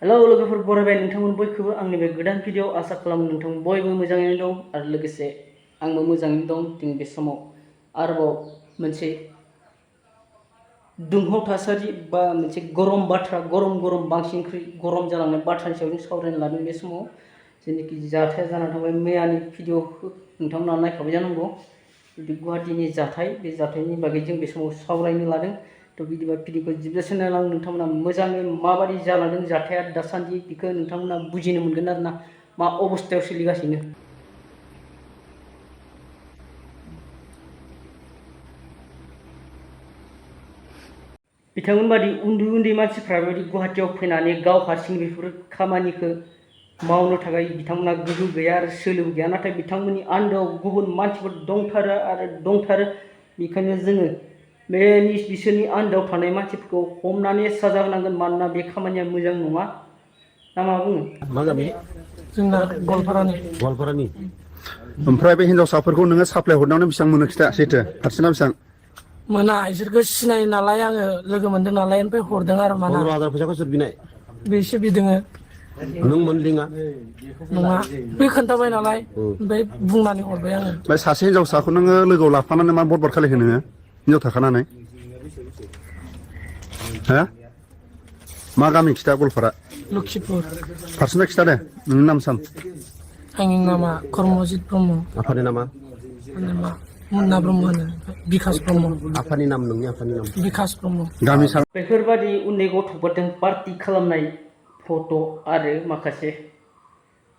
hello लोगोफोर बरायबाय नोंथांमोन बयखौबो आंनि बे गोदान भिडिअ आसा खालामो नोंथां बयबो मोजाङैनो दं आरो लोगोसे आंबो मोजाङैनो दं दिनै बे समाव आरोबाव मोनसे दुंहाव थासारि बा मोनसे गरम बाथ्रा गरम बांसिनख्रुइ गरम जालांनाय बाथ्रानि सायाव जों सावरायनो लादों बे समाव जेनोखि जाथाया जाना थांबाय मैयानि भिडिअखौ नोंथांमोना नायखाबाय जानांगौ गुवाहाटीनि जाथाय बे जाथायनि बागै जों बे समाव सावरायनो लादों तो बिदिबा भिडिअखौ जोबजासिम नायलां नोंथांमोना मोजाङै माबादि जालांदों जाथाया दासान्दि बेखौ नोंथांमोना बुजिनो मोनगोन आरोना मा अबस्थायाव सोलिगासिनो बिथांमोन बादि उन्दै मानसिफ्रा बेबायदि गुवाहाटीयाव फैनानै गाव हारसिं बेफोर खामानिखौ मावनो थाखाय बिथांमोना गोहो गैया आरो सोलो गैया नाथाय बिथांमोननि आन्दोआव गुबुन मानसिफोर दंथारो बेखायनो जोङो बिसोरनि आन्दोआव थानाय मानसिफोरखौ हमनानै साजा होनांगोन मानोना बे खामानिया मोजां नङा ना मा बुङो मा गामि जोंना गवालपारानि ओमफ्राय बे हिनजावसाफोरखौ नोङो साप्लाय हरनायावनो बेसेबां मोनो खिथा सैथो हारसिंना बेसेबां मोना इसोरखौ सिनायो नालाय आङो लोगो मोनदों नालाय ओमफ्राय हरदों आरो माना 15,000 फैसाखौ सोर बिनाय बेसो बिदोङो नों मोनलिङा नङा बे खोन्थाबाय नालाय ओमफ्राय बुंनानै हरबाय आङो ओमफ्राय सासे हिनजावसाखौ नोङो लोगोआव लाफानानै मा बरबाद खालायखो नोङो हिनजाव थाखानानै हा मा गामि खिथा गवालपारा लखिपुर फारसेना खिथा दे नोंनि नाम साम आंनि नामा कर्मजित ब्रह्म आफानि नामा नामा मुन्ना ब्रह्म होनो बिकास ब्रह्म आफानि नाम नोंनि आफानि नाम बिकास ब्रह्म गामि साम बेफोरबादि उन्दै गथ'फोरजों पार्टि खालामनाय फट' आरो माखासे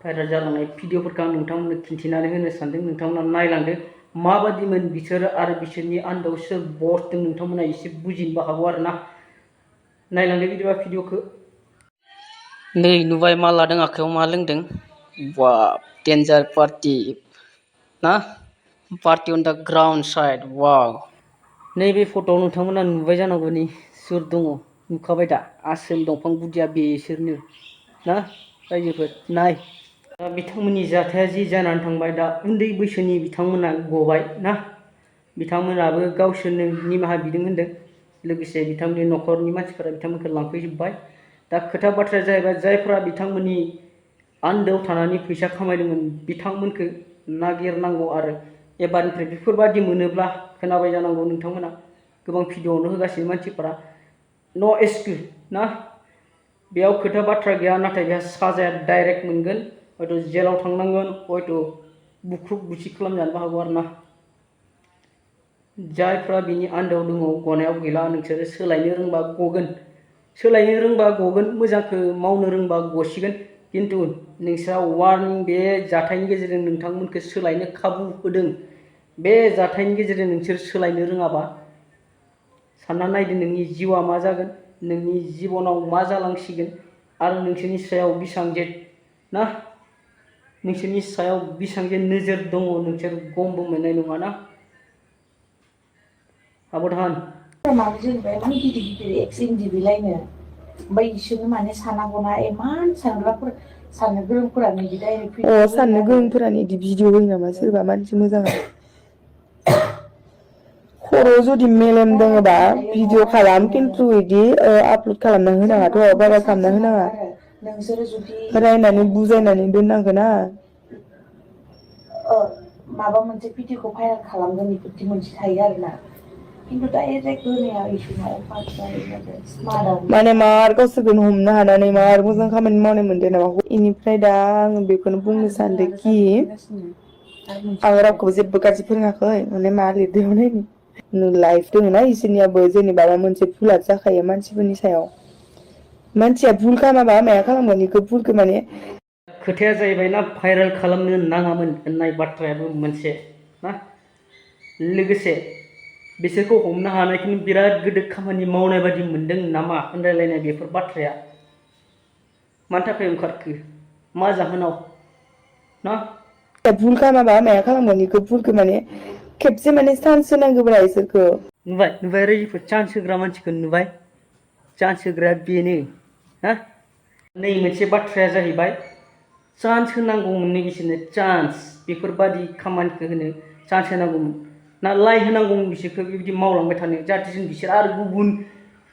भाइरेल जालांनाय भिडिअफोरखौ आं नोंथांमोननो खिन्थिनानै होनो सानदों नोंथांमोना नायलांदो माबादिमोन बिसोरो आरो बिसोरनि आन्दोआव सोर बसदों नोंथांमोना एसे बुजिनोबो हागौ आरो ना नायलांदो बिदिबा भिडिअखौ नै नुबाय मा लादों आखायाव मा लोंदों बा डेन्जार पार्टि ना party on the ground side वाव नैबे फट'आव नोंथांमोना नुबाय जानांगौ नि सोर दङ नुखाबाय दा आसोल दंफां गुदिया बेसोरनो ना रायजोफोर नाय दा बिथांमोननि जाथाया जि जानानै थांबाय दा उन्दै बैसोनि बिथांमोना गबाय ना बिथांमोनाबो गावसोरनो निमाहा बिदों होनदों लोगोसे बिथांमोननि न'खरनि मानसिफोरा बिथांमोनखौ लांफैजोब्बाय दा खोथा बाथ्राया जाहैबाय जायफोरा बिथांमोननि आन्दोआव थानानै फैसा खामायदोंमोन बिथांमोनखौ नागिरनांगौ आरो एबारनिफ्राय बेफोरबादि मोनोब्ला खोनाबाय जानांगौ नोंथांमोना गोबां भिडिअआवनो होगासिनो मानसिफोरा न' एक्सक्युज ना बेयाव खोथा बाथ्रा गैया नाथाय बेहा साजाया डाइरेक्ट मोनगोन हयथ' जेलाव थांनांगोन हयथ' बुख्रुब बुसि खालामजानोबो हागौ आरो ना जायफ्रा बिनि आन्दोआव दङ गनायाव गैला नोंसोरो सोलायनो रोंबा गगोन मोजांखौ मावनो रोंबा गसिगोन किन्तु नोंस्रा वार्निं बे जाथायनि गेजेरजों नोंथांमोनखौ सोलायनो खाबु होदों बे जाथायनि गेजेरजों नोंसोर सोलायनो रोङाबा सानना नायदो नोंनि जिउआ मा जागोन नोंनि जिबनाव मा जालांसिगोन आरो नोंसोरनि सायाव बेसेबां जे ना नोंसोरनि सायाव बेसेबां जे नोजोर दङ नोंसोर गमबो मोननाय नङा ना साबधान माबा जेनेबा इमान गिदिर एक्सिं दिबिलायनो ओमफ्राय इसोरनो माने सानांगौना इमान साननो गोरोंफोरानो बिदि डाइरेक्ट साननो गोरोंफोरानो बिदि भिडिअ होयो नामा सोरबा मानसि मोजाङा खर' जुदि मेलेम दङबा भिडिअ खालाम खिन्थु बिदि आपल'ड खालामना होनाङाथ' बारा खालामना होनाङा नोंसोरो जुदि रायनानै बुजायनानै दोननांगोन माबा मोनसे भिडिअखौ भाइरेल खालामगोन बेफोरदि मोनसे थायो आरोना किन्तु डाइरेक्ट होनाया इसोरना अफार जायो माने मार गावसोरखौनो हमनो हानानै मार मोजां खामानि मावनाय मोनदों नामा बेनिफ्राय दा आङो बेखौनो बुंनो सानदोंखि आं रावखौबो जेबो गाज्रि फोरोङाखै माने मा लिरदों नायनि लाइफ दङ ना इसोरनियाबो जेनेबा माबा मोनसे भुला जाखायो मानसिफोरनि सायाव मानसिया भुल खालामाबा माया खालामगोन बेखौ भुलखौ माने खोथाया जाहैबाय ना भाइरेल खालामनो नाङामोन होननाय बाथ्रायाबो मोनसे ना लोगोसे बिसोरखौ हमनो हानायखौनो बिराद गोदो खामानि मावनाय बादि मोनदों नामा होनलायलायनाय बेफोर बाथ्राया मानि थाखाय ओंखारखो मा जाहोनाव ना भुल खालामाबा माया खालामगोन बेखौ भुलखौ माने खेबसे माने चान्स होनांगौब्रा इसोरखौ नुबाय रायजोफोर चान्स होग्रा मानसिखौ नुबाय चान्स होग्राया बेनो हा नै मोनसे बाथ्राया जाहैबाय चान्स होनांगौमोन बिसोरनो चान्स बेफोरबादि खामानिखौ होनो चान्स होनांगौमोन ना लाइ होनांगौमोन बिसोरखौ बेबायदि मावलांबाय थानो जाहाथे जों बिसोर आरो गुबुन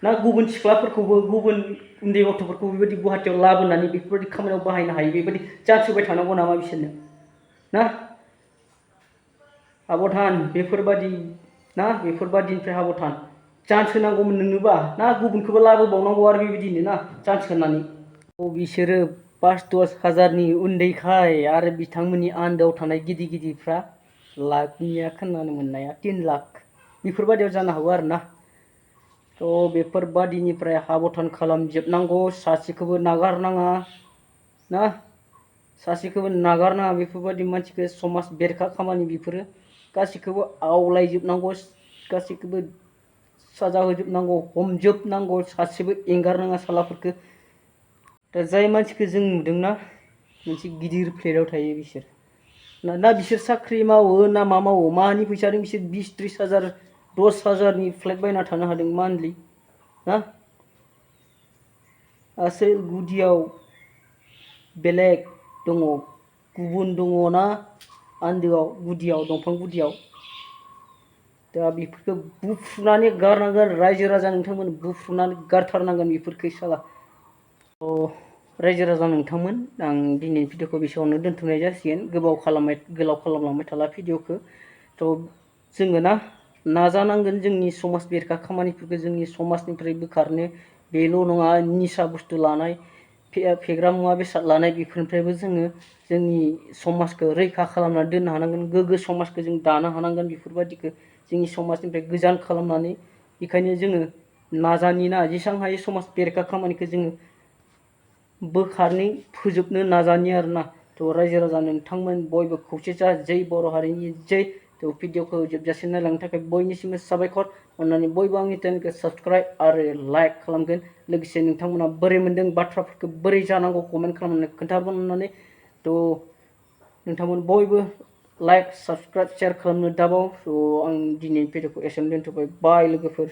ना गुबुन सिख्लाफोरखौबो गुबुन उन्दै गथ'फोरखौ बेबायदि गुवाहाटियाव लाबोनानै बेफोरबायदि खामानियाव बाहायनो हायो बेबायदि चान्स होबाय थानांगौ नामा बिसोरनो ना आब'थान बेफोरबायदि ना बेफोरबायदिनिफ्राय आब'थान चान्स होनांगौमोन नोंनोबा ना गुबुनखौबो लाबोबावनांगौ आरो बेबायदिनो ना चान्स होनानै बिसोरो 5-10 हाजारनि उन्दैखाय आरो बिथांमोननि आन्दोआव थानाय गिदिर गिदिरफ्रा लाखनिया खोनानो मोननाया 3 लाख बेफोरबायदियाव जानो हागौ आरो ना थ' बेफोरबादिनिफ्राय हाबथान खालामजोबनांगौ सासेखौबो नागारनाङा ना सासेखौबो नागारनाङा बेफोरबायदि मानसिखौ समाज बेरेखा खामानि बेफोरो गासैखौबो आवलायजोबनांगौ गासैखौबो साजा होजोबनांगौ हमजोबनांगौ सासेबो एंगारनाङा सालाफोरखौ दा जाय मानसिखौ जों नुदोंना मोनसे गिदिर फ्लेटआव थायो बिसोर ना बिसोर साख्रि मावो ना मा मावो मानि फैसाजों बिसोर 20-30 हाजार 10 हाजारनि फ्लेट बायना थानो हादों मान्थलि ना आसोल गुदियाव बेलेग दङ गुबुन दङ ना आन्दोआव गुदियाव दंफां गुदियाव दा बेफोरखौ बुफ्रुनानै गारनांगोन रायजो राजा नोंथांमोन बुफ्रुनानै गारथारनांगोन बेफोरखौ साला रायजो राजा नोंथांमोन आं दिनैनि भिडिअखौ बेसेबावनो दोनथ'नाय जासिगोन गोलाव खालामलांबाय थाला भिडिअखौ थ' जोङो ना नाजानांगोन जोंनि समाज बेरेखा खामानिफोरखौ जोंनि समाजनिफ्राय बोखारनो बेल' नङा निसा बुस्थु लानाय फेग्रा मुवा बेसाद लानाय बेफोरनिफ्रायबो जोङो जोंनि समाजखौ रैखा खालामनानै दोननो हानांगोन गोग्गो समाजखौ जों दानो हानांगोन बेफोरबायदिखौ जोंनि समाजनिफ्राय गोजान खालामनानै बेखायनो जोङो नाजानि ना जेसेबां हायो समाज बेरेखा खामानिखौ जोङो बोखारनो फोजोबनो नाजानि आरोना थ' रायजो राजा नोंथांमोन बयबो खौसे जा जै बर' हारिनि जै थ' भिडिअखौ जोबजासिम नायलांनो थाखाय बयनिसिमबो साबायखर अननानै बयबो आंनि चेनेलखौ साबस्क्राइब आरो लाइक खालामगोन लोगोसे नोंथांमोना बोरै मोनदों बाथ्राफोरखौ बोरै जानांगौ कमेन्ट खालामनानै खोन्थाहरगोन अननानै थ' नोंथांमोन बयबो लाइक साबस्क्राइब शेयार खालामनो दाबाव थ' आं दिनैनि भिडिअखौ एसेयावनो दोनथ'बाय बाय लोगोफोर